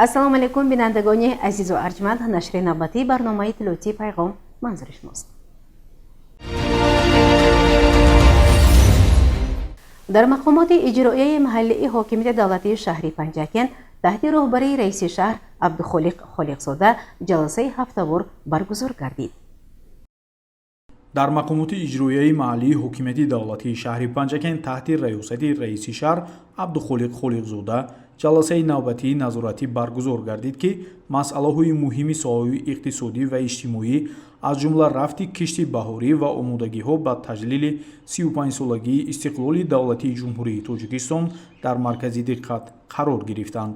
Ассалому алайкум, бинандагони азизу арҷманд. Нашри навбатии барномаи иттилоотии «Пайғом» манзури шумост. Дар мақомоти иҷроияи маҳаллии ҳокимияти давлатии шаҳри Панҷакент таҳти роҳбарии раиси шаҳр Абдухолиқ Холиқзода ҷаласаи ҳафтавор баргузор гардид. Дар мақомоти иҷроияи маҳаллии ҳокимияти давлатии шаҳри Панҷакент таҳти раёсати раиси шаҳр Абдухолиқ Холиқзода ҷаласаи навбатии назоратӣ баргузор гардид, ки масъалаҳои муҳими соҳаҳои иқтисодӣ ва иҷтимоӣ, аз ҷумла рафти кишти баҳорӣ ва омодагиҳо ба таҷлили 35-солагии истиқлоли давлатии Ҷумҳурии Тоҷикистон дар маркази диққат қарор гирифтанд.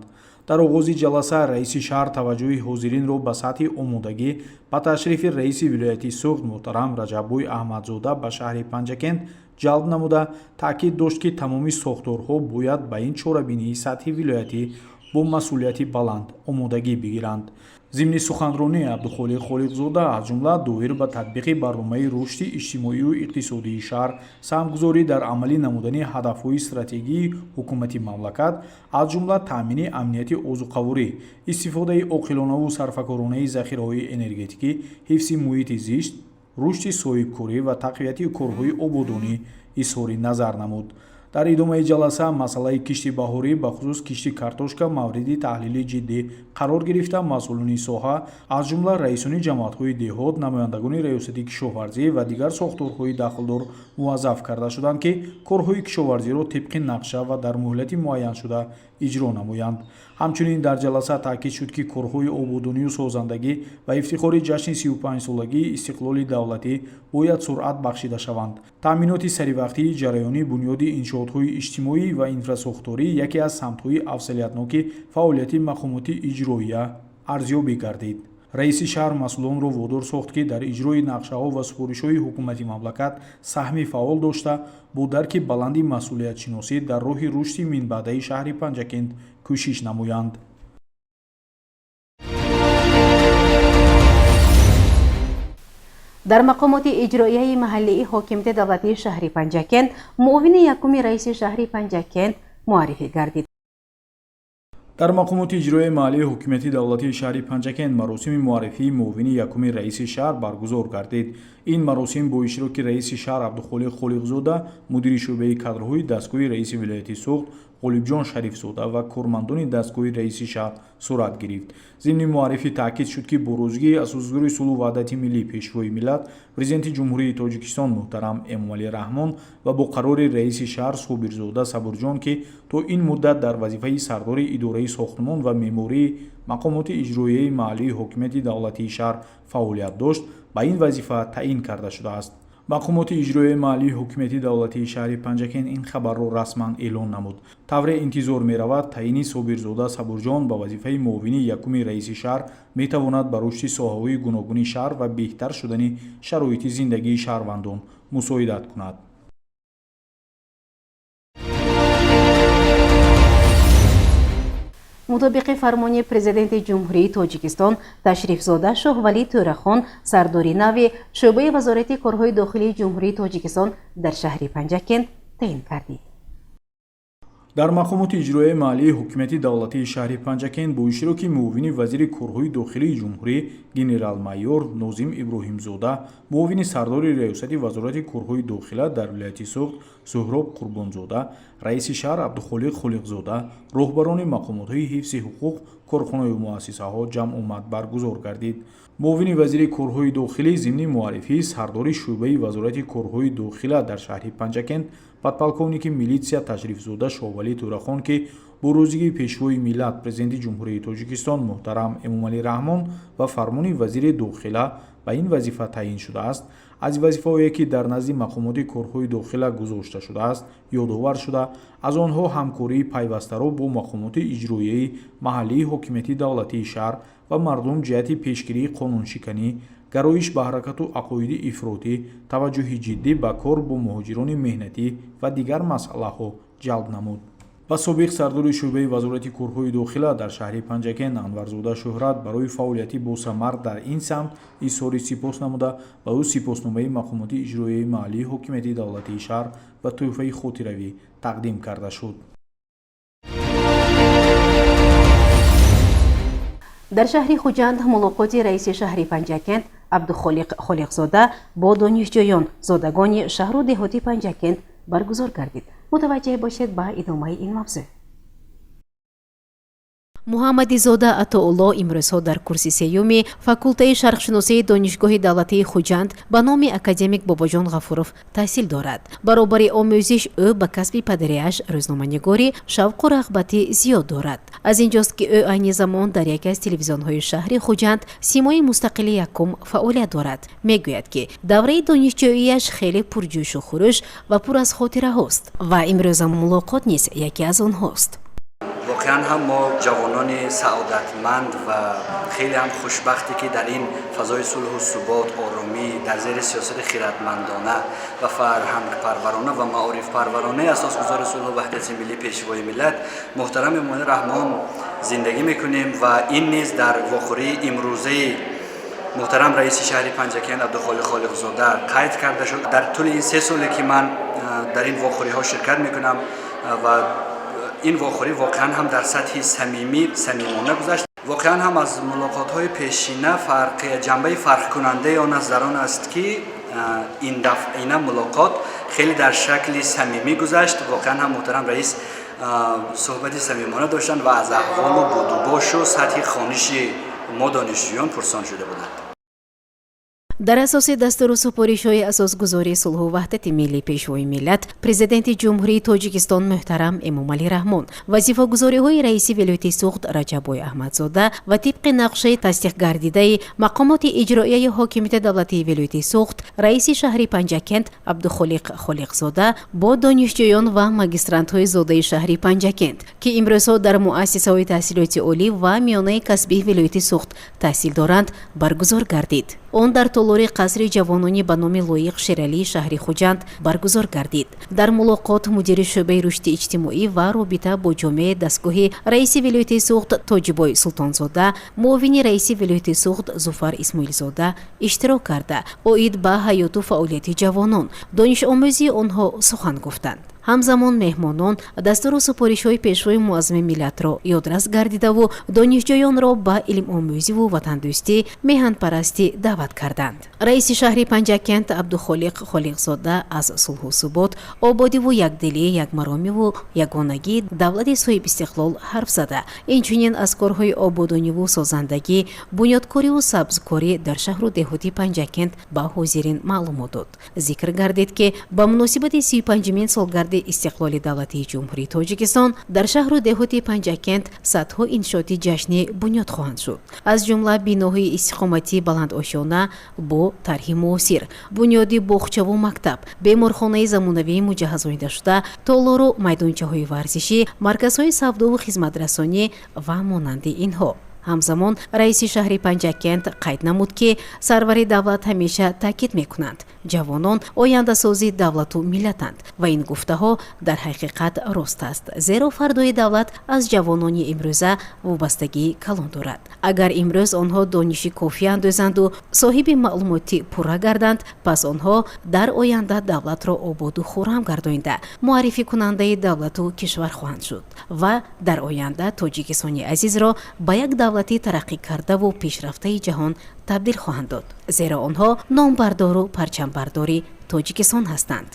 Дар оғози ҷаласа раиси шаҳр таваҷҷӯҳи ҳозиринро ба сатҳи омодагӣ ба ташрифи раиси вилояти Суғд муҳтарам Раҷаббой Аҳмадзода ба шаҳри Панҷакент ҷалб намуда, таъкид дошт, ки тамоми сохторҳо бояд ба ин чорабинии сатҳи вилоятӣ бо масъулияти баланд омодагӣ бигиранд. Зимни суханронии Абдухолиқ Холиқзода, аз ҷумла доир ба татбиқи барномаи рушди иҷтимоию иқтисодии шаҳр, саҳмгузорӣ дар амалӣ намудани ҳадафҳои стратегии ҳукумати мамлакат, аз ҷумла таъмини амнияти озуқаворӣ, истифодаи оқилонаву сарфакоронаи захираҳои энергетикӣ, ҳифзи муҳити зист, рушди соҳибкорӣ ва тақвияти корҳои ободонӣ изҳори назар намуд. Дар идомаи ҷаласа масъалаи кишти баҳорӣ, бахусус кишти картошка, мавриди таҳлили ҷиддӣ қарор гирифта, масъулони соҳа, аз ҷумла раисони ҷамоатҳои деҳот, намояндагони раёсати кишоварзӣ ва дигар сохторҳои дахлдор муваззаф карда шуданд, ки корҳои кишоварзиро тибқи нақша ва дар муҳлати муайяншуда иҷро намоянд. Ҳамчунин дар ҷаласа таъкид шуд, ки корҳои ободонию созандагӣ ба ифтихори ҷашни 35-солагии истиқлоли давлатӣ бояд суръат бахшида шаванд. Таъминоти саривақтии ҷараёни бунёди иншоотҳои иҷтимоӣ ва инфрасохторӣ яке аз самтҳои афзалиятноки фаъолияти мақомоти иҷроия арзёбӣ гардид. Раиси шаҳр масъулонро водор сохт, ки дар иҷрои нақшаҳо ва супоришҳои ҳукумати мамлакат саҳми фаъол дошта, бо дарки баланди масъулиятшиносӣ дар роҳи рушди минбаъдаи шаҳри Панҷакент кӯшиш намоянд. Дар мақомоти иҷроияи маҳаллии ҳокимияти давлатии шаҳри Панҷакент муовини якуми раиси шаҳри Панҷакент муаррифӣ гардид. Дар мақомоти иҷроияи маҳаллии ҳокимияти давлатии шаҳри Панҷакент маросими муаррифии муовини якуми раиси шаҳр баргузор гардид. Ин маросим бо иштироки раиси шаҳр Абдухолиқ Холиқзода, мудири шӯъбаи кадрҳои дастгоҳи раиси вилояти Суғд Ғолибҷон Шарифзода ва кормандони дастгоҳи раиси шаҳр сурат гирифт. Зимни муаррифӣ таъкид шуд, ки бо розигии асосгузори сулҳу ваҳдати миллӣ, Пешвои миллат, Президенти Ҷумҳурии Тоҷикистон муҳтарам Эмомалӣ Раҳмон ва бо қарори раиси шаҳр Собирзода Сабурҷон, ки то ин муддат дар вазифаи сардори идораи сохтмон ва меъмории мақомоти иҷроияи маҳаллии ҳокимияти давлатии шаҳр фаъолият дошт, ба ин вазифа таъин карда шудааст. Мақомоти иҷроияи маҳаллии ҳокимияти давлатии шаҳри Панҷакент ин хабарро расман эълон намуд. Тавре интизор меравад, таъини Собирзода Сабурҷон ба вазифаи муовини якуми раиси шаҳр метавонад ба рушди соҳаҳои гуногуни шаҳр ва беҳтар шудани шароити зиндагии шаҳрвандон мусоидат кунад. Мутобиқи фармони Президенти Ҷумҳурии Тоҷикистон Ташрифзода Шоҳвалӣ Тӯрахон сардори нави шӯъбаи Вазорати корҳои дохилии Ҷумҳурии Тоҷикистон дар шаҳри Панҷакент таъин гардид. Дар мақомоти иҷроияи маҳаллии ҳокимияти давлатии шаҳри Панҷакент бо иштироки муовини вазири корҳои дохилии ҷумҳурӣ генерал-майор Нозим Иброҳимзода, муовини сардори раёсати Вазорати корҳои дохила дар вилояти Суғд Суҳроб Қурбонзода, раиси шаҳр Абдухолиқ Холиқзода, роҳбарони мақомотҳои ҳифзи ҳуқуқ, корхонаю муассисаҳо ҷамъомад баргузор гардид. Муовини вазири корҳои дохилӣ зимни муаррифии сардори шӯъбаи Вазорати корҳои дохила дар шаҳри Панҷакент подполковники милитсия Ташрифзода Шоҳвалӣ Тӯрахон, ки бо розигии Пешвои миллат, Президенти Ҷумҳурии Тоҷикистон муҳтарам Эмомалӣ Раҳмон ва фармони вазири дохила ба ин вазифа таъин шудааст, аз вазифаҳое, ки дар назди мақомоти корҳои дохила гузошта шудааст, ёдовар шуда, аз онҳо ҳамкории пайвастаро бо мақомоти иҷроияи маҳаллии ҳокимияти давлатии шаҳр ва мардум ҷиҳати пешгирии қонуншиканӣ, гароиш ба ҳаракату ақоиди ифротӣ, таваҷҷӯҳи ҷиддӣ ба кор бо муҳоҷирони меҳнатӣ ва дигар масъалаҳо ҷалб намуд. Ба собиқ сардори шӯъбаи Вазорати корҳои дохила дар шаҳри Панҷакент Анварзода Шӯҳрат барои фаъолияти босамар дар ин самт изҳори сипос намуда, ба ӯ сипосномаи мақомоти иҷроияи маҳаллии ҳокимияти давлатии шаҳр ва тӯҳфаи хотиравӣ тақдим карда шуд. Дар шаҳри Хуҷанд мулоқоти раиси шаҳри Панҷакент Абдухолиқ Холиқзода бо донишҷӯён, зодагони шаҳру деҳоти Панҷакент баргузор гардид. Мутаваҷҷеҳ бошед ба идомаи ин мавзӯъ. Муҳаммадизода Атоулло имрӯзҳо дар курси сеюми факултаи шарқшиносии Донишгоҳи давлатии Хуҷанд ба номи академик Бобоҷон Ғафуров таҳсил дорад. Баробари омӯзиш ӯ ба касби падариаш, рӯзноманигорӣ, шавқу рағбати зиёд дорад. Аз ин ҷост, ки ӯ айни замон дар яке аз телевизионҳои шаҳри Хуҷанд, Симои мустақили якум, фаъолият дорад. Мегӯяд, ки давраи донишҷӯияш хеле пурҷӯшу хурӯш ва пур аз хотираҳост ва имрӯза мулоқот низ яке аз онҳост. Воқеан ҳам мо ҷавонони саодатманд ва хеле ҳам хушбахте, ки дар ин фазои сулҳу субот, оромӣ, дар зери сиёсати хиратмандона ва фарҳангпарварона ва маорифпарваронаи асосгузори сулҳу ваҳдати миллӣ, Пешвои миллат, муҳтарам Эмомалӣ Раҳмон зиндагӣ мекунем. Ва ин низ дар вохӯрии имрӯзаи муҳтарам раиси шаҳри Панҷакент Абдухолиқ Холиқзода қайд карда шуд. Дар тӯли ин 3 соле, ки ман дар ин вохӯриҳо ширкат мекунам, ва ин вохӯрӣ воқеан ҳам дар сатҳи самимӣ, самимона гузашт. Воқеан ҳам аз мулоқотҳои пешина фарқ, ҷанбаи фарқкунандаи он аст дар он аст, ки ин дафъина мулоқот хеле дар шакли самимӣ гузашт. Воқеан ҳам муҳтарам раис суҳбати самимона доштанд ва аз аҳволу будубошу сатҳи хониши мо донишҷӯён пурсон шуда буданд. Дар асоси дастуру супоришҳои асосгузори сулҳу ваҳдати миллӣ, Пешвои миллат, Президенти Ҷумҳурии Тоҷикистон муҳтарам Эмомалӣ Раҳмон, вазифагузориҳои раиси вилояти Суғд Раҷаббой Аҳмадзода ва тибқи нақшаи тасдиқгардидаи мақомоти иҷроияи ҳокимияти давлатии вилояти Суғд, раиси шаҳри Панҷакент Абдухолиқ Холиқзода бо донишҷӯён ва магистрантҳои зодаи шаҳри Панҷакент, ки имрӯзҳо дар муассисаҳои таҳсилоти олӣ ва миёнаи касбии вилояти Суғд таҳсил доранд, баргузор гардид. Он дар толори қасри ҷавонони ба номи Лоиқ Шералии шаҳри Хуҷанд баргузор гардид. Дар мулоқот мудири шӯъбаи рушди иҷтимоӣ ва робита бо ҷомеаи дастгоҳи раиси вилояти Суғд Тоҷибой Султонзода, муовини раиси вилояти Суғд Зуфар Исмоилзода иштирок карда, оид ба ҳаёту фаъолияти ҷавонон, донишомӯзии онҳо сухан гуфтанд. Ҳамзамон меҳмонон дастуру супоришҳои Пешвои муаззами миллатро ёдрас гардидаву донишҷӯёнро ба илмомӯзиву ватандӯстӣ, меҳанпарастӣ даъват карданд. Раиси шаҳри Панҷакент Абдухолиқ Холиқзода аз сулҳу субот, ободиву якдилӣ, якмаромиву ягонагии давлати соҳибистиқлол ҳарф зада, инчунин аз корҳои ободониву созандагӣ, бунёдкориву сабзкорӣ дар шаҳру деҳоти Панҷакент ба ҳозирин маълумот дод. Зикр гардид, ки ба муносибати 35-умин солгарди истиқлоли давлатии Ҷумҳурии Тоҷикистон дар шаҳру деҳоти Панҷакент садҳо иншооти ҷашнӣ бунёд хоҳанд шуд, аз ҷумла биноҳои истиқоматии баландошёна бо тарҳи муосир, бунёди боғчаву мактаб, беморхонаи замонавии муҷаҳҳазонидашуда, толору майдончаҳои варзишӣ, марказҳои савдову хизматрасонӣ ва монанди инҳо. Ҳамзамон раиси шаҳри Панҷакент қайд намуд, ки сарвари давлат ҳамеша таъкид мекунанд: ҷавонон ояндасози давлату миллатанд, ва ин гуфтаҳо дар ҳақиқат рост аст, зеро фардои давлат аз ҷавонони имрӯза вобастагии калон дорад. Агар имрӯз онҳо дониши кофӣ андӯзанду соҳиби маълумоти пурра гарданд, пас онҳо дар оянда давлатро ободу хуррам гардонида, муаррификунандаи давлату кишвар хоҳанд шуд ва дар оянда Тоҷикистони азизро ба як давлати тараққӣ кардаву пешрафтаи ҷаҳон табдил хоҳанд дод, зеро онҳо номбардору парчамбардори Тоҷикистон ҳастанд.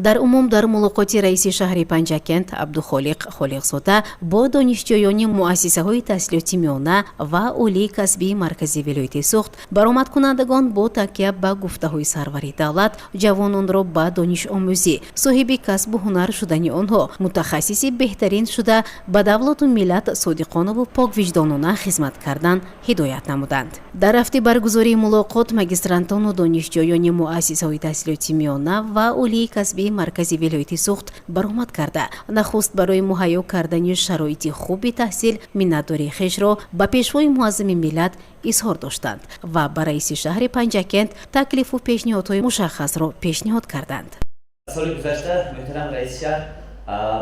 Дар умум, дар мулоқоти раиси шаҳри Панҷакент Абдухолиқ Холиқзода бо донишҷӯёни муассисаҳои таҳсилоти миёна ва олии касбии маркази вилояти Суғд баромадкунандагон бо такя ба гуфтаҳои сарвари давлат ҷавононро ба донишомӯзӣ, соҳиби касбу ҳунар шудани онҳо, мутахассиси беҳтарин шуда, ба давлату миллат содиқонаву поквиҷдонона хизмат кардан ҳидоят намуданд. Дар рафти баргузории мулоқот магистрантону донишҷӯёни муассисаҳои таҳсилоти миёна ва олии касбии маркази вилояти Суғд баромад карда, нахуст барои муҳайё кардани шароити хуби таҳсил миннатдории хешро ба Пешвои муаззами миллат изҳор доштанд ва ба раиси шаҳри Панҷакент таклифу пешниҳодҳои мушаххасро пешниҳод карданд. Соли гузашта муҳтарам раиси шаҳр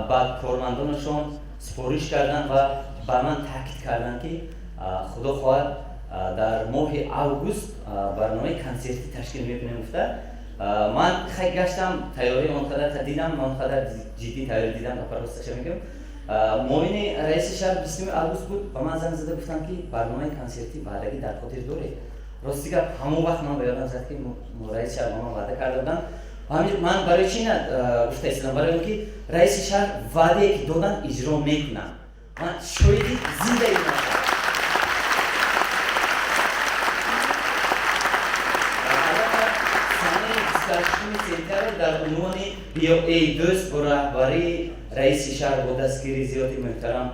ба кормандонашон супориш карданд ва ба ман таъкид карданд, ки худо хоҳад, дар моҳи август барномаи консертӣ ташкил мекунем гуфта. Ман хай гаштам, тайёрӣ он қадар дидам, он қадар ҷиддӣ тайёрӣ дидам, росташа мегӯям. Муовини раиси шаҳр 20 август буд, ба ман занг зада гуфтанд, ки барномаи консертӣ ваъдагӣ дар хотир доред. Рости гап, ҳамон вақт ман ба ёдам зад, ки раиси шаҳр ба ман ваъда карда буданд. Ман барои чӣ гуфта истодам? Барои он ки раиси шаҳр ваъдае ки доданд, иҷро мекунанд. Ман шоҳиди зиндаи. Сентябр дар унвони «Биё, эй дӯст» бо раҳбарии раиси шаҳр, бо дастгирии зиёди муҳтарам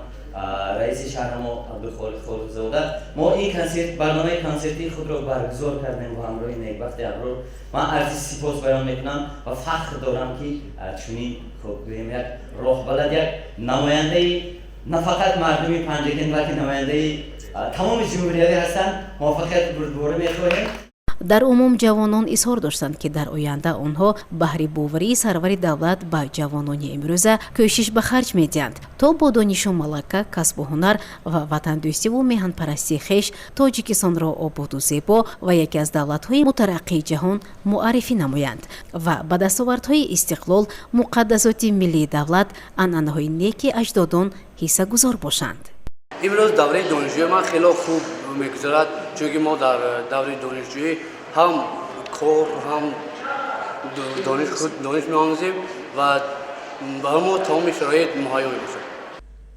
раиси шаҳр мо Абдухолиқ Холиқзода, мо ин консерт, барномаи консертии худро баргузор кардем бо ҳамроҳи Некбахти Аброр. Ман арзи сипос баён мекунам ва фахр дорам, ки чунин, хуб, гӯем, як роҳбалад, як намояндаи на фақат мардуми Панҷакент, балки намояндаи тамоми ҷумҳуриявӣ ҳастанд. Муваффақияти бурдборӣ мехоҳем. Дар умум ҷавонон изҳор доштанд, ки дар оянда онҳо баҳри боварии сарвари давлат ба ҷавонони имрӯза кӯшиш ба харҷ медиҳанд, то бо донишу малака, касбу ҳунар ва ватандӯстиву меҳанпарастии хеш Тоҷикистонро ободу зебо ва яке аз давлатҳои мутараққии ҷаҳон муаррифӣ намоянд ва ба дастовардҳои истиқлол, муқаддасоти миллии давлат, анъанаҳои неки аҷдодон ҳиссагузор бошанд. Имрӯз давраи донишҷӯи ман хело хуб мегузарад, чунки мо дар давраи донишҷӯӣ ҳам кор, ҳам дониш меомӯзем ва ба мо тамоми шароит муҳайё мебошад.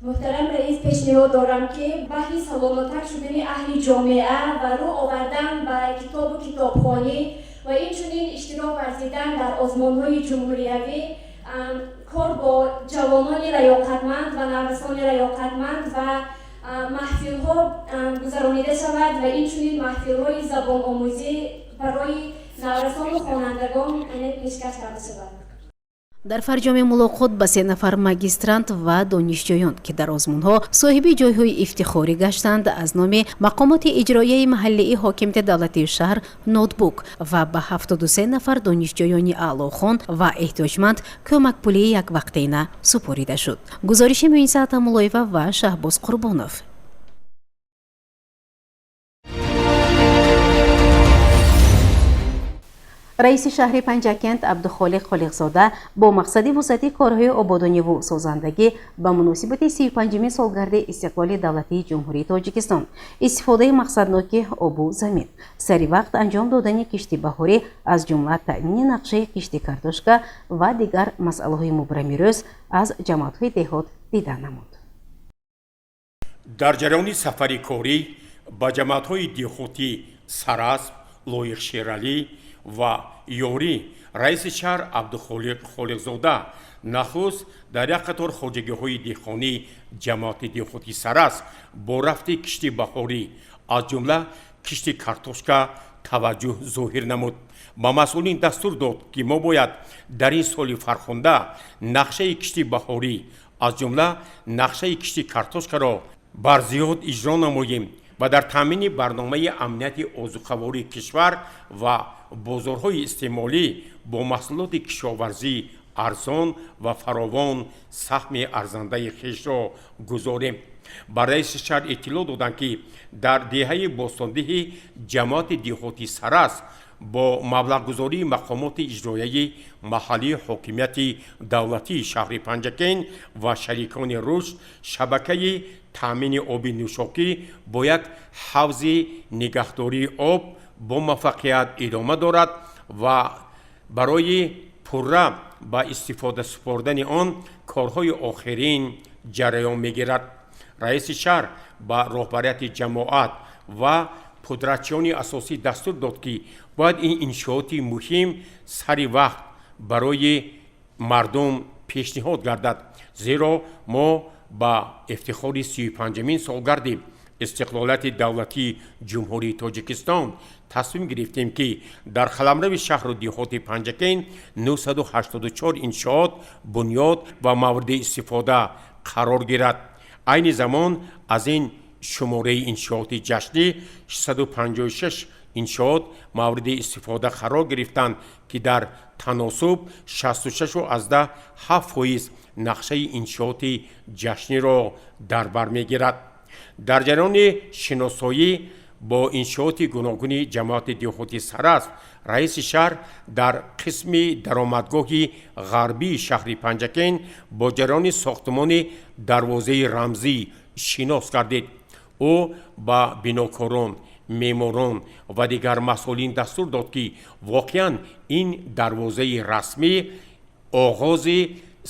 Муҳтарам раис, пешниҳод дорам, ки баҳри саломаттар шудани аҳли ҷомеа ва рӯ овардан ба китобу китобхонӣ ва инчунин иштирок варзидан дар озмонҳои ҷумҳуриявӣ, кор бо ҷавонони лаёқатманд ва наврасони лаёқатманд ва маҳфилҳо гузаронида шавад ва инчунин маҳфилҳои забономӯзӣ барои наврасону хонандагон пешкаш карда шавад. Дар фарҷоми мулоқот ба се нафар магистрант ва донишҷӯён, ки дар озмунҳо соҳиби ҷойҳои ифтихорӣ гаштанд, аз номи мақомоти иҷроияи маҳаллии ҳокимияти давлатии шаҳр ноутбук ва ба 73 нафар донишҷӯёни аълохон ва эҳтиёҷманд кӯмакпулии яквақтина супорида шуд. Гузориши Муиса Атамуллоева ва Шаҳбоз Қурбонов. Раиси шаҳри Панҷакент Абдухолиқ Холиқзода бо мақсади вусъати корҳои ободониву созандагӣ ба муносибати 35-умин солгарди истиқлоли давлатии Ҷумҳурии Тоҷикистон, истифодаи мақсадноки обу замин, сари вақт анҷом додани кишти баҳорӣ, аз ҷумла таъмини нақшаи кишти картошка ва дигар масъалаҳои мубрами рӯз аз ҷамоатҳои деҳот дида намуд. Дар ҷараёни сафари корӣ ба ҷамоатҳои деҳотӣ Сарасп, Лоиқ Шералӣ ва Ёрӣ раиси шаҳр Абдухолиқ Холиқзода нахуст дар як қатор хоҷагиҳои деҳқонӣ ҷамоати деҳоти Сарасп бо рафти кишти баҳорӣ, аз ҷумла кишти картошка, таваҷҷӯҳ зоҳир намуд. Ба масъулин дастур дод, ки мо бояд дар ин соли фархунда нақшаи кишти баҳорӣ, аз ҷумла нақшаи кишти картошкаро барзиёд иҷро намоем ва дар таъмини барномаи амнияти озуқавории кишвар ва бозорҳои истеъмолӣ бо маҳсулоти кишоварзӣ арзон ва фаровон саҳми арзандаи хешро гузорем. Ба раиси шаҳр иттилоъ доданд, ки дар деҳаи Бостондиҳи ҷамоати деҳоти Сарас бо маблағгузории мақомоти иҷроияи маҳаллии ҳокимияти давлатии шаҳри Панҷакент ва шарикони рушд шабакаи таъмини оби нӯшокӣ бо як ҳавзи нигаҳдории об бо муваффақият идома дорад ва барои пурра ба истифода супордани он корҳои охирин ҷараён мегирад. Раиси шаҳр ба роҳбарияти ҷамоат ва пудратчиёни асосӣ дастур дод, ки бояд ин иншооти муҳим сари вақт барои мардум пешниҳод гардад, зеро мо ба ифтихори 35-умин солгарди истиқлолияти давлатии Ҷумҳурии Тоҷикистон тасмим гирифтем, ки дар қаламрави шаҳру деҳоти Панҷакент 984 иншоот бунёд ва мавриди истифода қарор гирад. Айни замон аз ин шумораи иншооти ҷашнӣ 656 иншоот мавриди истифода қарор гирифтанд, ки дар таносуб 66,7% нақшаи иншооти ҷашниро дар бар мегирад. Дар ҷараёни шиносоӣ Бо иншооти гуногуни ҷамоати деҳоти Сарасп раиси шаҳр дар қисми даромадгоҳи ғарбии шаҳри Панҷакент бо ҷараёни сохтмони дарвозаи рамзӣ шинос гардид. Ӯ ба бинокорон, меъморон ва дигар масъулин дастур дод, ки воқеан ин дарвозаи расмӣ оғози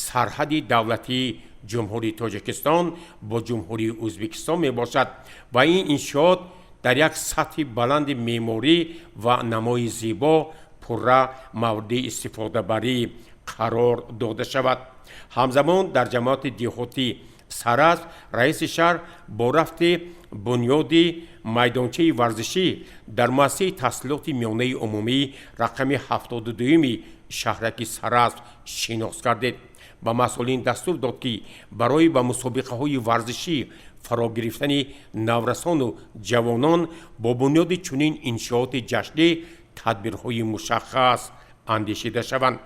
сарҳади давлатии Ҷумҳурии Тоҷикистон бо Ҷумҳурии Ӯзбекистон мебошад ва ин иншоот дар як сатҳи баланди меъморӣ ва намои зебо пурра мавриди истифодабарӣ қарор дода шавад. Ҳамзамон дар ҷамоати деҳотӣ Сарасп раиси шаҳр бо рафти бунёди майдончаи варзишӣ дар муассисаи таҳсилоти миёнаи умумӣ рақами 72-юми шаҳраки Сарасп шинос гардид. Ба масъулин дастур дод, ки барои ба мусобиқаҳои варзишӣ фаро гирифтани наврасону ҷавонон бо бунёди чунин иншооти ҷашнӣ тадбирҳои мушаххас андешида шаванд.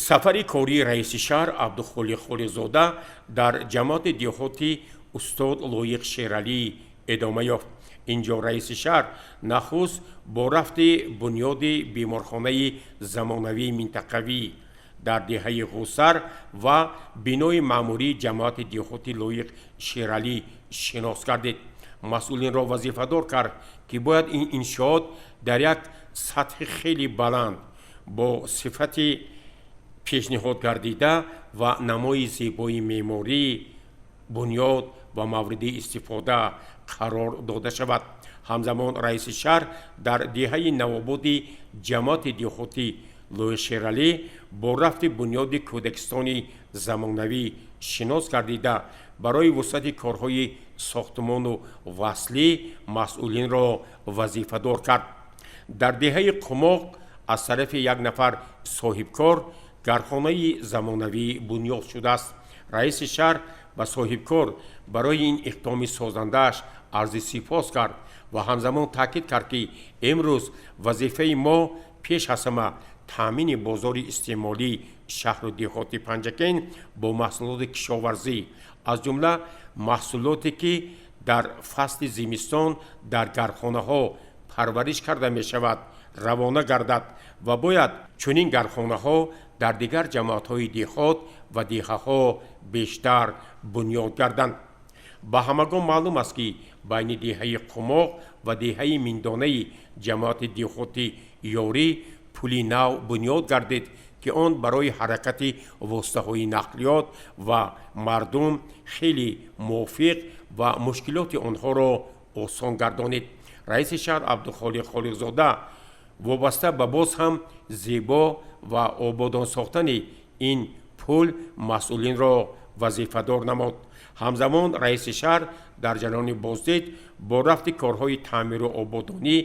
Сафари кории раиси шаҳр Абдухолиқ Холиқзода дар ҷамоати деҳоти Устод Лоиқ Шералӣ идома ёфт. Инҷо раиси шаҳр нахуст бо рафти бунёди беморхонаи замонавии минтақавӣ дар деҳаи Ғусар ва бинои маъмурии ҷамоати деҳоти Лоиқ Шералӣ шинос гардид. Масъулинро вазифадор кард, ки бояд ин иншоот дар як сатҳи хеле баланд бо сифати пешниҳод гардида ва намои зебои меъморӣ бунёд ва мавриди истифода қарор дода шавад. Ҳамзамон раиси шаҳр дар деҳаи Навободи ҷамоати деҳотӣ Лоиқ Шералӣ бо рафти бунёди кӯдакистони замонавӣ шинос гардида, барои вусъати корҳои сохтмону васлӣ масъулинро вазифадор кард. Дар деҳаи Қумоқ аз тарафи як нафар соҳибкор гармхонаи замонавӣ бунёд шудааст. Раиси шаҳр ба соҳибкор барои ин иқдоми созандааш арзи сипос кард ва ҳамзамон таъкид кард, ки имрӯз вазифаи мо пеш аз ҳама таъмини бозори истеъмолии шаҳру деҳоти Панҷакент бо маҳсулоти кишоварзӣ, аз ҷумла маҳсулоте, ки дар фасли зимистон дар гармхонаҳо парвариш карда мешавад, равона гардад ва бояд чунин гармхонаҳо дар дигар ҷамоатҳои деҳот ва деҳаҳо бештар бунёд гарданд. Ба ҳамагон маълум аст, ки байни деҳаи Қумоқ ва деҳаи Миндонаи ҷамоати деҳоти Ёрӣ пули нав бунёд гардид, ки он барои ҳаракати воситаҳои нақлиёт ва мардум хеле мувофиқ ва мушкилоти онҳоро осон гардонид. Раиси шаҳр Абдухолиқ Холиқзода вобаста ба боз ҳам зебо ва ободон сохтани ин пул масъулинро вазифадор намуд. Ҳамзамон раиси шаҳр дар ҷараёни боздид бо рафти корҳои таъмиру ободонӣ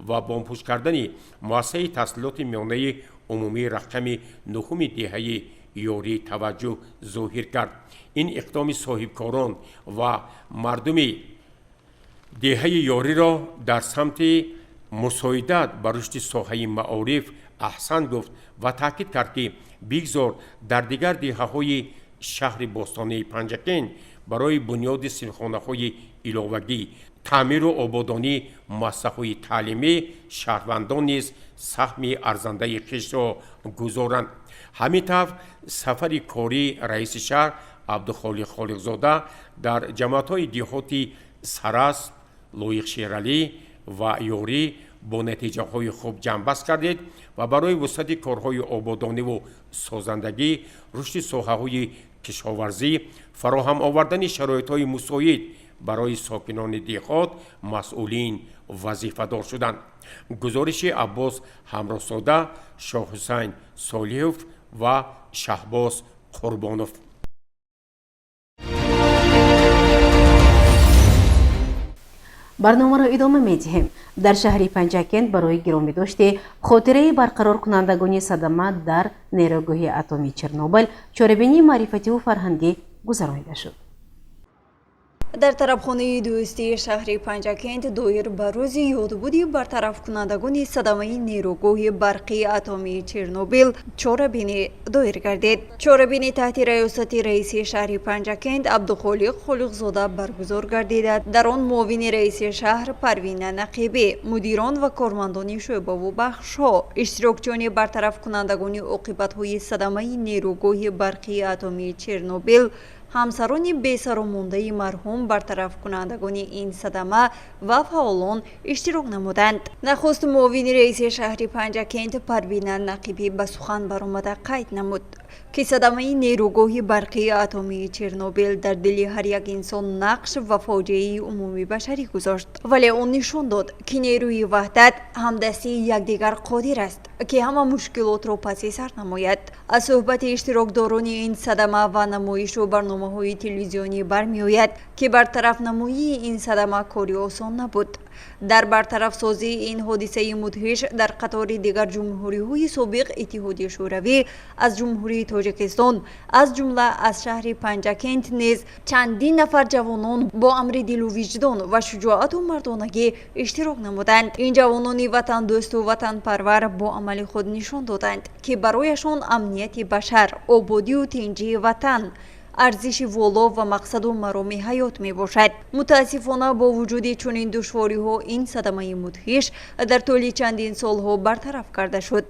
ва бомпӯш кардани муассисаи таҳсилоти миёнаи умумии рақами 9-уми деҳаи Ёрӣ таваҷҷӯҳ зоҳир кард. Ин иқдоми соҳибкорон ва мардуми деҳаи Ёриро дар самти мусоидат ба рушди соҳаи маориф аҳсан гуфт ва таъкид кард, ки бигзор дар дигар деҳаҳои шаҳри бостонии Панҷакент барои бунёди синфхонаҳои иловагӣ, таъмиру ободонии муассисаҳои таълимӣ шаҳрвандон низ саҳми арзандаи хешро гузоранд. Ҳамин тавр сафари кории раиси шаҳр Абдухолиқ Холиқзода дар ҷамоатҳои деҳоти Сарасп, Лоиқ Шералӣ ва Ёрӣ бо натиҷаҳои хуб ҷамъбаст гардид ва барои вусъати корҳои ободониву созандагӣ, рушди соҳаҳои кишоварзӣ, фароҳам овардани шароитҳои мусоид барои сокинони деҳот масъулин вазифадор шуданд. Гузориши Аббос Ҳамроҳзода, Шоҳҳусайн Солиҳов ва Шаҳбоз Қурбонов. Барномаро идома медиҳем. Дар шаҳри Панҷакент барои гиромӣ дошти хотираи барқароркунандагони садама дар нерӯгоҳи атомии Чернобил чорабинии маърифативу фарҳангӣ гузаронида шуд. Дар тарабхонаи дӯстии шаҳри Панҷакент доир ба рӯзи ёдбуди бартарафкунандагони садамаи нерӯгоҳи барқии атомии Чернобил чорабинӣ доир гардид. Чорабинӣ таҳти раёсати раиси шаҳри Панҷакент Абдухолиқ Холиқзода баргузор гардида, дар он муовини раиси шаҳр Парвина Нақибӣ, мудирон ва кормандони шӯъбаву бахшҳо, иштирокчиёни бартарафкунандагони оқибатҳои садамаи нерӯгоҳи барқии атомии Чернобил, ҳамсарони бесаромондаи марҳум бартарафкунандагони ин садама ва фаъолон иштирок намуданд. Нахуст муовини раиси шаҳри Панҷакент Парвина Нақибӣ ба сухан баромада қайд намуд, ки садамаи нерӯгоҳи барқии атомии Чернобил дар дили ҳар як инсон нақш ва фоҷиаи умумибашарӣ гузошт, вале он нишон дод, ки нерӯи ваҳдат, ҳамдастии якдигар қодир аст, ки ҳама мушкилотро паси сар намояд. Аз суҳбати иштирокдорони ин садама ва намоишу барномаҳои телевизионӣ бармеояд, ки бартарафнамоии ин садама кори осон набуд. Дар бартарафсозии ин ҳодисаи мудҳиш дар қатори дигар ҷумҳуриҳои собиқ Иттиҳоди Шӯравӣ, аз Ҷумҳурии Тоҷикистон, аз ҷумла аз шаҳри Панҷакент низ чандин нафар ҷавонон бо амри дилу виҷдон ва шуҷоату мардонагӣ иштирок намуданд. Ин ҷавонони ватандӯсту ватанпарвар бо амали худ нишон доданд, ки барояшон амнияти башар, ободию тинҷии ватан арзиши воло ва мақсаду мароми ҳаёт мебошад. Мутаассифона, бо вуҷуди чунин душвориҳо ин садамаи мудҳиш дар тӯли чандин солҳо бартараф карда шуд,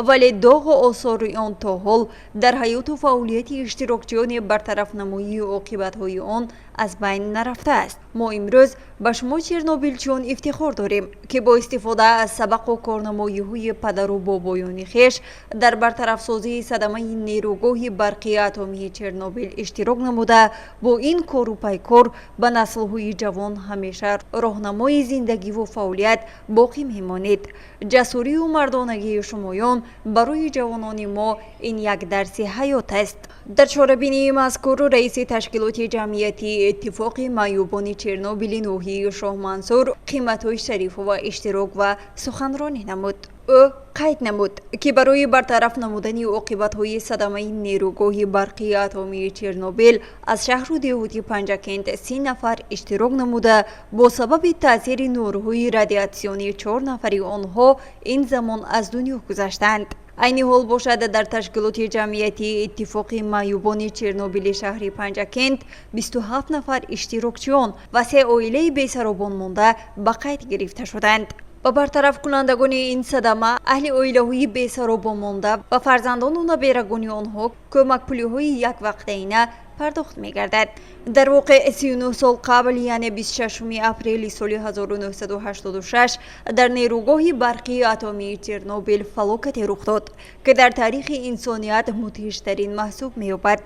вале доғу осори он то ҳол дар ҳаёту фаъолияти иштирокчиёни бартарафнамоии оқибатҳои он аз байн нарафтааст. Мо имрӯз ба шумо, чернобилчиён, ифтихор дорем, ки бо истифода аз сабақу корнамоиҳои падару бобоёни хеш дар бартарафсозии садамаи нерӯгоҳи барқии атомии Чернобил иштирок намуда, бо ин кору пайкор ба наслҳои ҷавон ҳамеша роҳнамои зиндагиву фаъолият боқӣ мемонед. Ҷасурию мардонагии шумоён барои ҷавонони мо ин як дарси ҳаёт аст. Дар чорабинии мазкур раиси ташкилоти ҷамъиятии Иттифоқи маъюбони Чернобили ноҳияи Шоҳмансур Қиматҳои Шарифова иштирок ва суханронӣ намуд. Ӯ қайд намуд, ки барои бартараф намудани оқибатҳои садамаи нерӯгоҳи барқии атомии Чернобил аз шаҳру деҳоти Панҷакент 30 нафар иштирок намуда, бо сабаби таъсири нурҳои радиатсионӣ чор нафари онҳо ин замон аз дунё гузаштанд. Айни ҳол бошад, дар ташкилоти ҷамъиятии Иттифоқи маъюбони Чернобили шаҳри Панҷакент 27 нафар иштирокчиён ва се оилаи бесаробон монда ба қайд гирифта шуданд. Ба бартарафкунандагони ин садама, аҳли оилаҳои бесаробон монда ва фарзандону наберагони онҳо кӯмакпулиҳои яквақтаина пардохт мегардад. Дар воқеъ, 39 сол қабл, яъне 26 апрели соли 1986, дар нерӯгоҳи барқии атомии Чернобил фалокате рух дод, ки дар таърихи инсоният мудҳиштарин маҳсуб меёбад.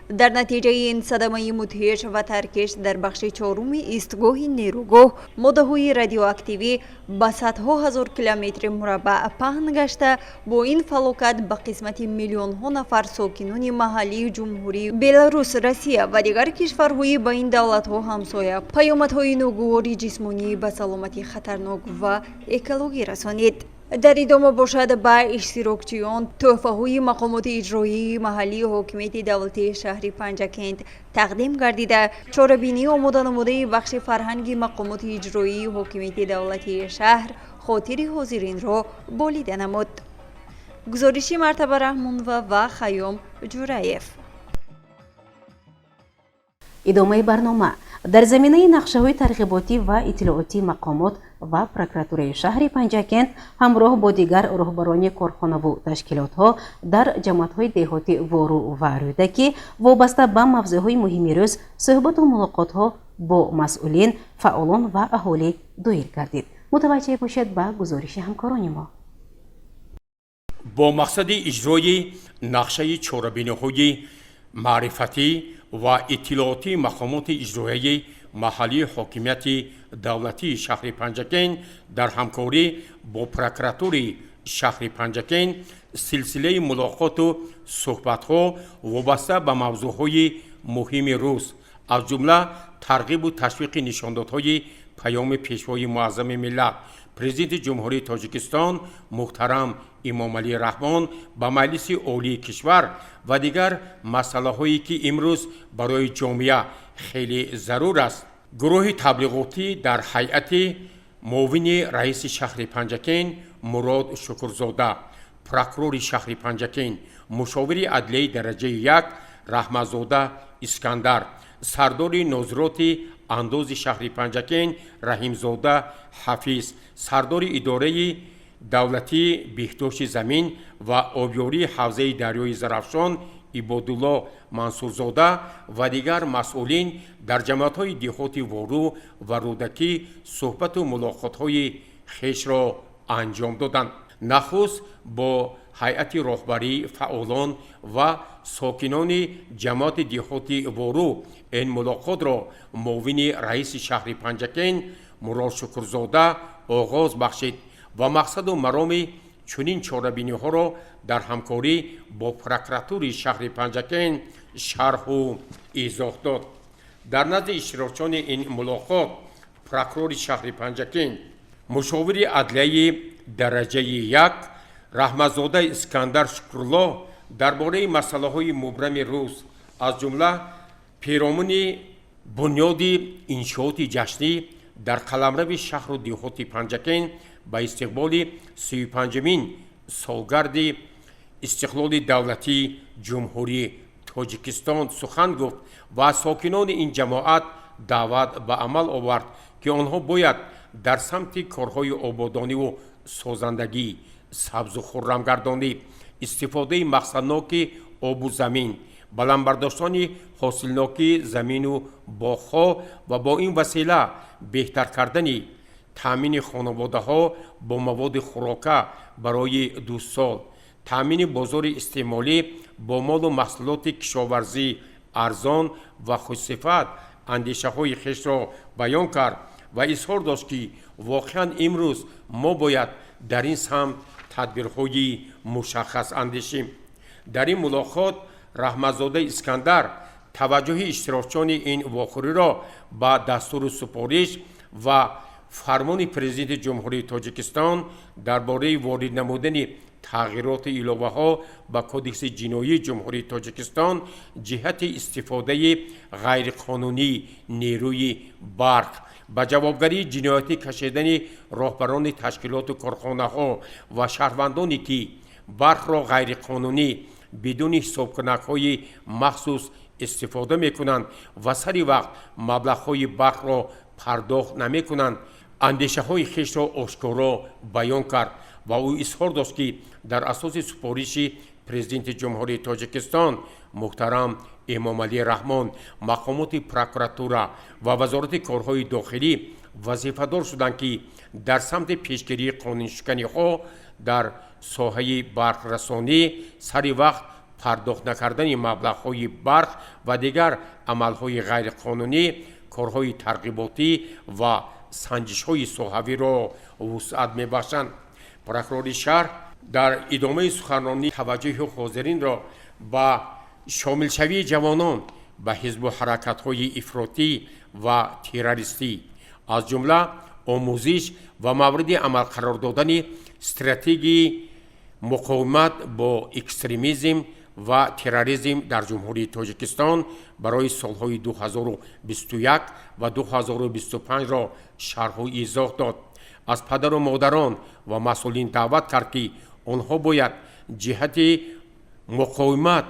Дар натиҷаи ин садамаи мудҳиш ва таркиш дар бахши чоруми истгоҳи нерӯгоҳ моддаҳои радиоактивӣ ба садҳо ҳазор километри мураббаъ паҳн гашта, бо ин фалокат ба қисмати миллионҳо нафар сокинони маҳаллии Ҷумҳурии Беларус, Россия ва дигар кишварҳои ба ин давлатҳо ҳамсоя паёмадҳои ногувори ҷисмонӣ, ба саломатӣ хатарнок ва экологӣ расонид. Дар идома бошад, ба иштирокчиён тӯҳфаҳои мақомоти иҷроии маҳаллии ҳокимияти давлатии шаҳри Панҷакент тақдим гардида, чорабинии омоданамудаи бахши фарҳанги мақомоти иҷроии ҳокимияти давлатии шаҳр хотири ҳозиринро болида намуд. Гузориши Мартаба Раҳмонова ва Хайём Ҷураев. Идомаи барнома. Дар заминаи нақшаҳои тарғиботӣ ва иттилоотии мақомот ва прокуратураи шаҳри Панҷакент ҳамроҳ бо дигар роҳбарони корхонаву ташкилотҳо дар ҷамоатҳои деҳоти Вору ва Рӯдакӣ вобаста ба мавзӯъҳои муҳими рӯз суҳбату мулоқотҳо бо масъулин, фаъолон ва аҳолӣ доир гардид. Мутаваҷҷеҳ бошед ба гузориши ҳамкорони мо. Бо мақсади иҷрои нақшаи чорабиниҳои маърифатӣ ва иттилоотии мақомоти иҷроияи маҳаллии ҳокимияти давлатии шаҳри Панҷакент дар ҳамкорӣ бо прокуратури шаҳри Панҷакент силсилаи мулоқоту суҳбатҳо вобаста ба мавзӯъҳои муҳими рӯз, аз ҷумла тарғибу ташвиқи нишондодҳои Паёми Пешвои Муаззами миллат, Президенти Ҷумҳурии Тоҷикистон муҳтарам Эмомалӣ Раҳмон ба Маҷлиси Олии кишвар ва дигар масъалаҳое, ки имрӯз барои ҷомеа хеле зарур аст. Гурӯҳи таблиғотӣ дар ҳайати муовини раиси шаҳри Панҷакент Мурод Шукрзода, прокурори шаҳри Панҷакент, мушовири адлияи дараҷаи як Раҳматзода Искандар, сардори нозироти андози шаҳри Панҷакент Раҳимзода Ҳафиз, сардори идораи давлатии беҳдошти замин ва обёрии ҳавзаи дарёи Зарафшон Ибодулло Мансурзода ва дигар масъулин дар ҷамоатҳои деҳоти Вору ва Рӯдакӣ суҳбату мулоқотҳои хешро анҷом доданд. Нахуст бо ҳайати роҳбарӣ, фаъолон ва сокинони ҷамоати деҳоти Вору ин мулоқотро муовини раиси шаҳри Панҷакент Мурод Шукрзода оғоз бахшид ва мақсаду мароми чунин чорабиниҳоро дар ҳамкорӣ бо прокуратураи шаҳри Панҷакент шарҳу изоҳ дод. Дар назди иштирокчиёни ин мулоқот прокурори шаҳри Панҷакент, мушовири адлияи дараҷаи як Раҳматзода Искандар Шукрулло дар бораи масъалаҳои мубрами рӯз, аз ҷумла перомуни бунёди иншооти ҷашнӣ дар қаламрави шаҳру деҳоти Панҷакент ба истиқболи 35-умин солгарди истиқлоли давлатии Ҷумҳурии Тоҷикистон сухан гуфт ва сокинони ин ҷамоат даъват ба амал овард, ки онҳо бояд дар самти корҳои ободониву созандагӣ, сабзу хуррамгардонӣ, истифодаи мақсадноки обу замин, баланд бардоштани ҳосилнокии замину боғҳо ва бо ин васила беҳтар кардани таъмини хонаводаҳо бо маводи хӯрока барои 2 сол, таъмини бозори истеъмолӣ бо молу маҳсулоти кишоварзӣ арзон ва хушсифат андешаҳои хешро баён кард ва изҳор дошт, ки воқеан имрӯз мо бояд дар ин самт тадбирҳои мушаххас андешем. Дар ин мулоқот Раҳматзода Искандар таваҷҷӯҳи иштирокчиёни ин вохӯриро ба дастуру супориш ва фармони Президенти Ҷумҳурии Тоҷикистон дар бораи ворид намудани тағйироту иловаҳо ба Кодекси ҷиноии Ҷумҳурии Тоҷикистон ҷиҳати истифодаи ғайриқонунии нерӯи барқ, ба ҷавобгарии ҷиноятӣ кашидани роҳбарони ташкилоту корхонаҳо ва шаҳрвандоне, ки барқро ғайриқонунӣ бидуни ҳисобкунакҳои махсус истифода мекунанд ва сари вақт маблағҳои барқро пардохт намекунанд, андешаҳои хешро ошкоро баён кард ва ӯ изҳор дошт, ки дар асоси супориши Президенти Ҷумҳурии Тоҷикистон муҳтарам Эмомалӣ Раҳмон мақомоти прокуратура ва Вазорати корҳои дохилӣ вазифадор шуданд, ки дар самти пешгирии қонуншиканиҳо дар соҳаи барқрасонӣ, сари вақт пардохт накардани маблағҳои барқ ва дигар амалҳои ғайриқонунӣ корҳои тарғиботӣ ва санҷишҳои соҳавиро вусъат мебахшанд. Прокурори шаҳр дар идомаи суханронӣ таваҷҷӯҳи ҳозиринро ба шомилшавии ҷавонон ба ҳизбу ҳаракатҳои ифротӣ ва террористӣ, аз ҷумла омӯзиш ва мавриди амал қарор додани стратегияи муқовимат бо экстремизм ва терроризм дар Ҷумҳурии Тоҷикистон барои солҳои 2021 ва 2025-ро шарҳу изоҳ дод. Аз падару модарон ва масъулин даъват кард, ки онҳо бояд ҷиҳати муқовимат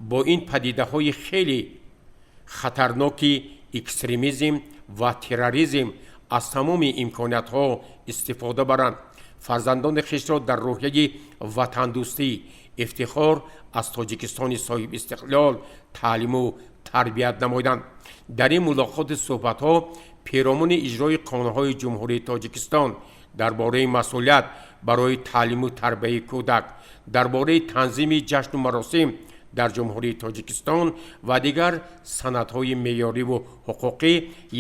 бо ин падидаҳои хеле хатарноки экстремизм ва терроризм аз тамоми имкониятҳо истифода баранд, фарзандони хешро дар рӯҳияи ватандӯстӣ, ифтихор аз Тоҷикистони соҳибистиқлол таълиму тарбият намоянд. Дар ин мулоқоти суҳбатҳо перомуни иҷрои қонунҳои Ҷумҳурии Тоҷикистон дар бораи масъулият барои таълиму тарбияи кӯдак, дар бораи танзими ҷашну маросим дар Ҷумҳурии Тоҷикистон ва дигар санадҳои меъёриву ҳуқуқӣ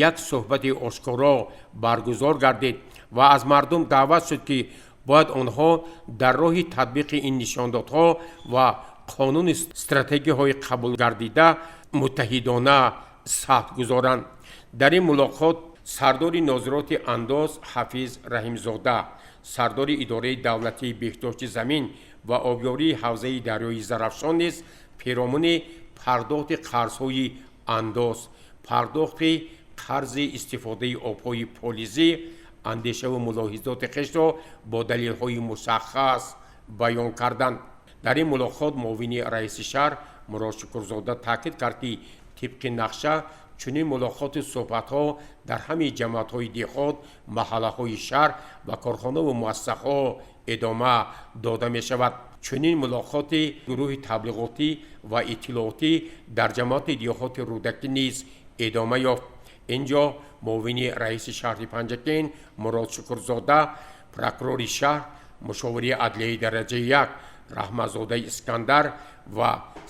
як суҳбати ошкоро баргузор гардид ва аз мардум даъват шуд, ки бояд онҳо дар роҳи татбиқи ин нишондодҳо ва қонуни стратегияҳои қабулгардида муттаҳидона саҳм гузоранд. Дар ин мулоқот сардори нозироти андоз Ҳафиз Раҳимзода, сардори идораи давлатии беҳдошти замин ва обёрии ҳавзаи дарёи Зарафшон низ перомуни пардохти қарзҳои андоз, пардохти Тарзи истифодаи обҳои полизӣ андешаву мулоҳизоти хешро бо далелҳои мушаххас баён карданд. Дар ин мулоқот муовини раиси шаҳр Мурод Шукурзода таъкид кард, ки тибқи нақша чунин мулоқоту суҳбатҳо дар ҳамаи ҷамоатҳои деҳот, маҳаллаҳои шаҳр ва корхонаву муассисаҳо идома дода мешавад. Чунин мулоқоти гурӯҳи таблиғотӣ ва иттилоотӣ дар ҷамоати деҳоти Рӯдакӣ низ идома ёфт. Ин ҷо муовини раиси шаҳри Панҷакент Мурод Шукурзода, прокурори шаҳр, мушовири адлияи дараҷаи як Раҳматзодаи Искандар ва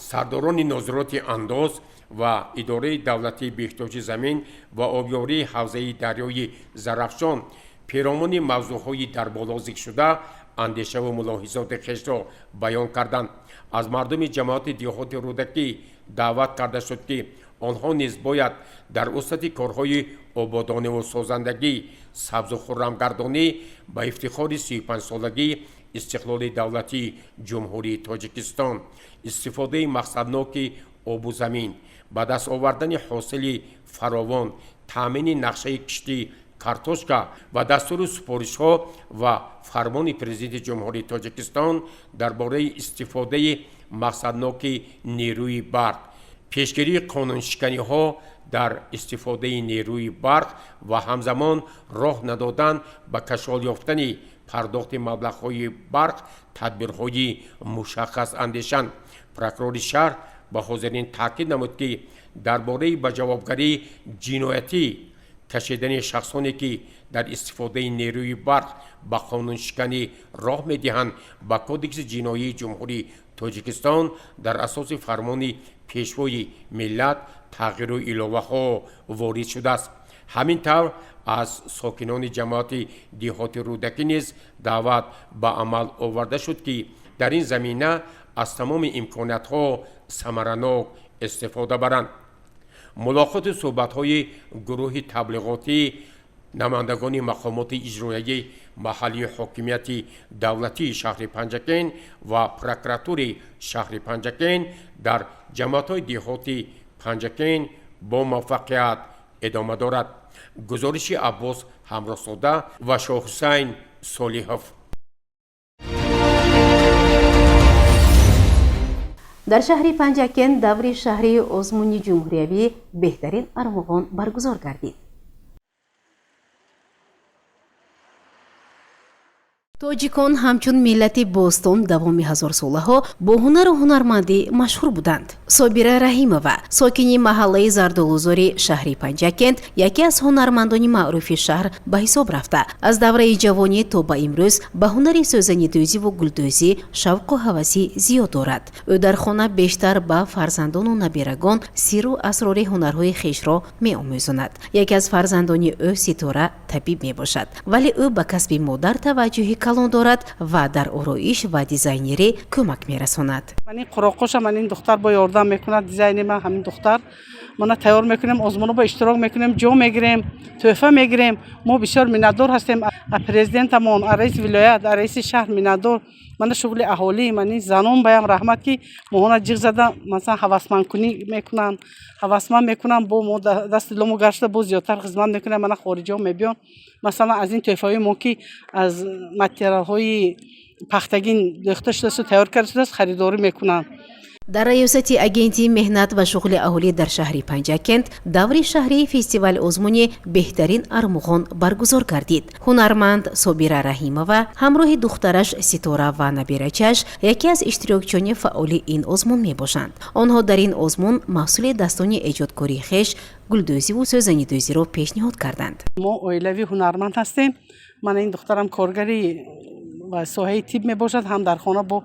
сардорони нозироти андоз ва идораи давлатии беҳдошти замин ва обёрии ҳавзаи дарёи Зарафшон перомуни мавзӯъҳои дар боло зикршуда андешаву мулоҳизоти хешро баён карданд. Аз мардуми ҷамоати деҳоти Рӯдакӣ даъват карда шуд, ки онҳо низ бояд дар вусъати корҳои ободониву созандагӣ, сабзу хуррамгардонӣ ба ифтихори 35-солагии истиқлоли давлатии Ҷумҳурии Тоҷикистон, истифодаи мақсадноки обу замин, ба даст овардани ҳосили фаровон, таъмини нақшаи кишти картошка ва дастуру супоришҳо ва фармони Президенти Ҷумҳурии Тоҷикистон дар бораи истифодаи мақсадноки нерӯи барқ, пешгирии қонуншиканиҳо дар истифодаи нерӯи барқ ва ҳамзамон роҳ надодан ба кашол ёфтани пардохти маблағҳои барқ тадбирҳои мушаххас андешанд. Прокурори шаҳр ба ҳозирин таъкид намуд, ки дар бораи ба ҷавобгарии ҷиноятӣ кашидани шахсоне, ки дар истифодаи нерӯи барқ ба қонуншиканӣ роҳ медиҳанд, ба Кодекси ҷиноии Ҷумҳурии Тоҷикистон дар асоси фармони Пешвои миллат тағйиру иловаҳо ворид шудааст. Ҳамин тавр, аз сокинони ҷамоати деҳоти Рӯдакӣ низ даъват ба амал оварда шуд, ки дар ин замина аз тамоми имкониятҳо самаранок истифода баранд. Мулоқоту суҳбатҳои гурӯҳи таблиғотӣ, намояндагони мақомоти иҷроияи маҳаллии ҳокимияти давлатии шаҳри Панҷакент ва прокуратури шаҳри Панҷакент дар ҷамоатҳои деҳоти Панҷакент бо муваффақият идома дорад. Гузориши Аббос Ҳамроҳзода ва Шоҳҳусайн Солиҳов. Дар шаҳри Панҷакент даври шаҳрии озмуни ҷумҳуриявӣ «Беҳтарин армуғон» баргузор гардид. Тоҷикон ҳамчун миллати бостон давоми ҳазорсолаҳо бо ҳунару ҳунармандӣ машҳур буданд. Собира Раҳимова, сокини маҳаллаи Зардолузори шаҳри Панҷакент, яке аз ҳунармандони маъруфи шаҳр ба ҳисоб рафта, аз давраи ҷавонӣ то ба имрӯз ба ҳунари сӯзанидӯзиву гулдӯзӣ шавқу ҳаваси зиёд дорад. Ӯ дар хона бештар ба фарзандону набирагон сирру асрори ҳунарҳои хешро меомӯзонад. Яке аз фарзандони ӯ, Ситора, табиб мебошад, вале ӯ ба касби модар таваҷҷӯҳи калон дорад ва дар ороиш ва дизайнерӣ кӯмак мерасонад. Ман ин қуроқоша ман ин духтар бо ёрдам мекунад. Дизайни ман ҳамин духтар. Мана тайёр мекунем, озмуно бо иштирок мекунем, ҷо мегирем, тӯҳфа мегирем. Мо бисёр миннатдор ҳастем аз президентамон, аз раиси вилоят, аз раиси шаҳр миннатдор. Мана шуғли аҳолӣ, ман ин занон баям раҳмат, ки моҳона ҷиғ зада, масалан, ҳавасмандкунӣ мекунанд, ҳавасманд мекунанд. Бо мо дасти лому гашта боз зиёдтар хизмат мекунем. Мана хориҷиҳо мебиён, масалан, аз ин тӯҳфаҳои мо, ки аз материалҳои пахтагин дӯхта шудааст, тайёр карда шудааст, харидорӣ мекунанд. Дар раёсати Агентии меҳнат ва шуғли аҳолӣ дар шаҳри Панҷакент даври шаҳрии фестивал озмуни «Беҳтарин армуғон» баргузор гардид. Ҳунарманд Собира Раҳимова ҳамроҳи духтараш Ситора ва набирачаш яке аз иштирокчиёни фаъоли ин озмун мебошанд. Онҳо дар ин озмун маҳсули дастони эҷодкории хеш, гулдӯзиву сӯзанидӯзиро пешниҳод карданд. Мо оилавии ҳунарманд ҳастем. Мана ин духтарам коргари соҳаи тиб мебошад, ҳам дар хона бо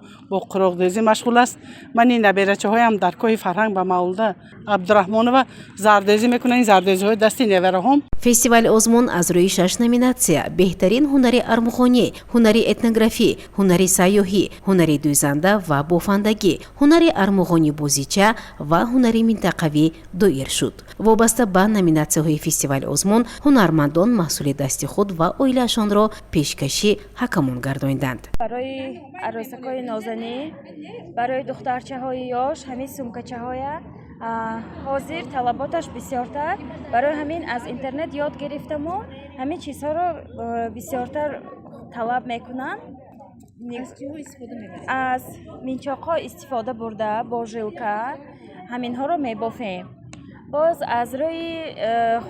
қуроқдӯзӣ машғул аст. Ман ин наберачаҳоям дар Коҳи фарҳанг ба Мавлуда Абдураҳмонова зардӯзӣ мекунанд. Ин зардӯзиҳои дасти невараҳом. Фестивали озмун аз рӯи шаш номинатсия: беҳтарин ҳунари армуғонӣ, ҳунари этнографӣ, ҳунари сайёҳӣ, ҳунари дӯзанда ва бофандагӣ, ҳунари армуғони бозича ва ҳунари минтақавӣ доир шуд. Вобаста ба номинатсияҳои фестивали озмун ҳунармандон маҳсули дасти худ ва оилаашонро пешкаши ҳакамон гардониданд. Барои арӯсакҳои нозанӣ, барои духтарчаҳои ёш ҳамин сумкачаҳоя. Ҳозир талаботаш бисёртар, барои ҳамин аз интернет ёд гирифтаму ҳамин чизҳоро бисёртар талаб мекунанд. Аз минчоқҳо истифода бурда, бо жилка ҳаминҳоро мебофем. Боз аз рӯи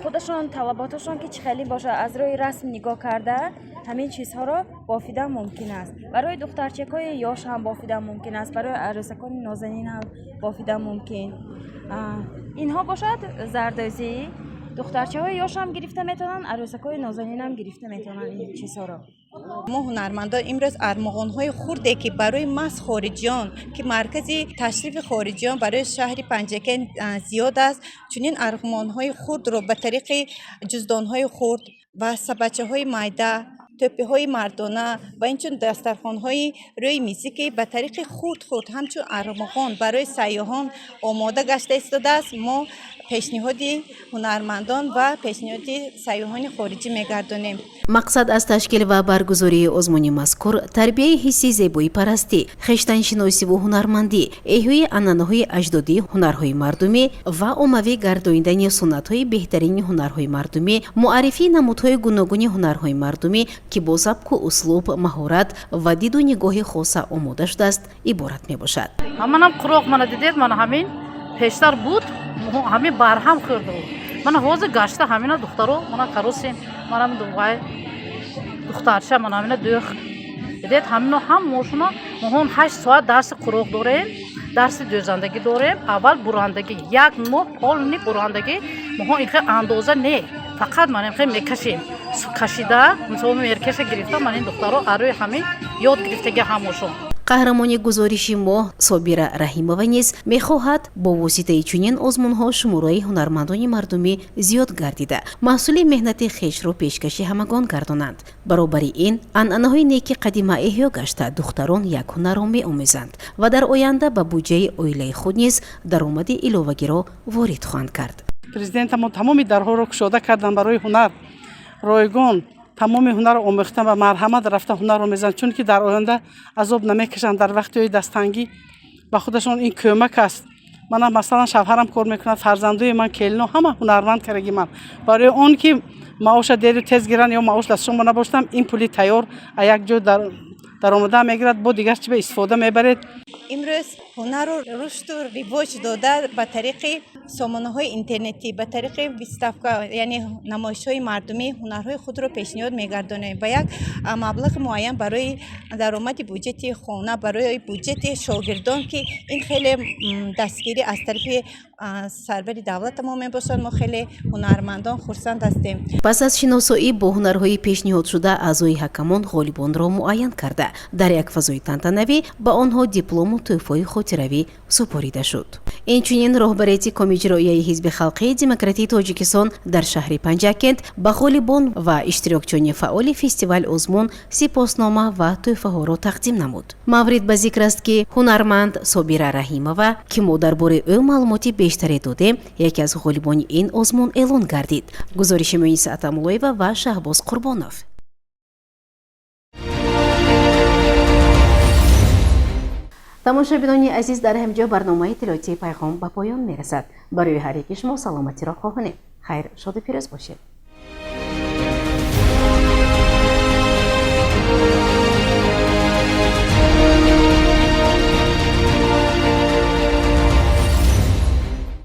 худашон талаботашон ки чӣ хеле бошад, аз рӯи расм нигоҳ карда ҳамин чизҳоро бофидан мумкин аст. Барои духтарчакҳои ёш ҳам бофидан мумкин аст, барои арӯсакони нозанин ҳам бофидан мумкин. Инҳо бошад зардозӣ, духтарчаҳои ёш ҳам гирифта метавонанд, арӯсакҳои нозанин ҳам гирифта метавонанд ин чизҳоро. Мо ҳунармандон имрӯз армуғонҳои хурде, ки барои маҳз хориҷиён, ки маркази ташрифи хориҷиён барои шаҳри Панҷакент зиёд аст, чунин армуғонҳои хурдро ба тариқи ҷуздонҳои хурд ва сабадчаҳои майда, тӯпиҳои мардона ва инчунин дастархонҳои рӯи мизӣ, ки ба тариқи хурд-хурд ҳамчун армуғон барои сайёҳон омода гашта истодааст, мо пешниҳоди ҳунармандон ва пешниҳоди сайёҳони хориҷӣ мегардонем. Мақсад аз ташкил ва баргузории озмуни мазкур тарбияи ҳисси зебоипарастӣ, хештаншиносиву ҳунармандӣ, эҳёи анъанаҳои аҷдодӣ, ҳунарҳои мардумӣ ва оммавӣ гардонидани суннатҳои беҳтарини ҳунарҳои мардумӣ, муаррифии намудҳои гуногуни ҳунарҳои мардумӣ, ки бо сабку услуб, маҳорат ва диду нигоҳи хоса омода шудааст, иборат мебошад. Ҳаманам қуроқ мана дидед, мана ҳамин пештар буд, ҳамин барҳам хӯрда буд. Мана ҳозир гашта ҳамина духтаро мана каросем, мана вай духтарча мана ҳамина дӯх. Дидед, ҳамино ҳам мошуна моҳон 8 соат дарси қуроқ дорем, дарси дӯзандагӣ дорем. Аввал бурандагӣ, як моҳ полни бурандагӣ, моҳон инхел андоза не, фақат мана инхел мекашем. Кашида, мисол меркеша гирифта, мана ин духтаро арӯи ҳамин ёд гирифтагӣ ҳамошон. Қаҳрамони гузориши мо Собира Раҳимова низ мехоҳад бо воситаи чунин озмунҳо шумораи ҳунармандони мардумӣ зиёд гардида, маҳсули меҳнати хешро пешкаши ҳамагон гардонанд. Баробари ин анъанаҳои неки қадима эҳё гашта, духтарон як ҳунарро меомӯзанд ва дар оянда ба буҷаи оилаи худ низ даромади иловагиро ворид хоҳанд кард. Президентамо тамоми дарҳоро кушода карданд барои ҳунар, ройгон тамоми ҳунарро омӯхтан ва марҳамат рафта ҳунарро мезананд, чунки дар оянда азоб намекашанд. Дар вақтиҳои дастангӣ ба худашон ин кӯмак аст. Мана масалан шавҳарам кор мекунад, фарзандои ман, келино ҳама ҳунарманд кардаги ман. Барои он ки маоша деру тез гиранд ё маош дастшон набоштам, ин пули тайёр як ҷо даромада мегирад, бо дигар чи ба истифода мебаред. Имрӯз ҳунарро рушду ривоҷ дода ба тариқи сомонаҳои интернетӣ, ба тариқи выставка, яъне намоишҳои мардумӣ ҳунарҳои худро пешниҳод мегардонем ва як маблағи муайян барои даромади буҷети хона, барои буҷети шогирдон, ки ин хеле дастгирӣ аз тарафи сарвари давлатамо мебошад. Мо хеле ҳунармандон хурсанд ҳастем. Пас аз шиносоӣ бо ҳунарҳои пешниҳодшуда, аъзои ҳакамон ғолибонро муайян карда, дар як фазои тантанавӣ ба онҳо диплому тӯҳфаи хотиравӣ супорида шуд. Инчунин роҳбарияти Комиҷроияи Ҳизби Халқии Демократии Тоҷикистон дар шаҳри Панҷакент ба ғолибон ва иштирокчиёни фаъоли фестивал озмун сипоснома ва тӯҳфаҳоро тақдим намуд. Маврид ба зикр аст, ки ҳунарманд Собира Раҳимова, ки мо дар бораи ӯ маълумоти бештаре додем, яке аз ғолибони ин озмун эълон гардид. Гузориши Муниса Атамуллоева ва Шаҳбоз Қурбонов. Тамошобинони азиз, дар ҳамин ҷо барномаи иттилоотии Пайғом ба поён мерасад. Барои ҳар яки шумо саломатиро хоҳонем. Хайр, шоду пирӯз бошед.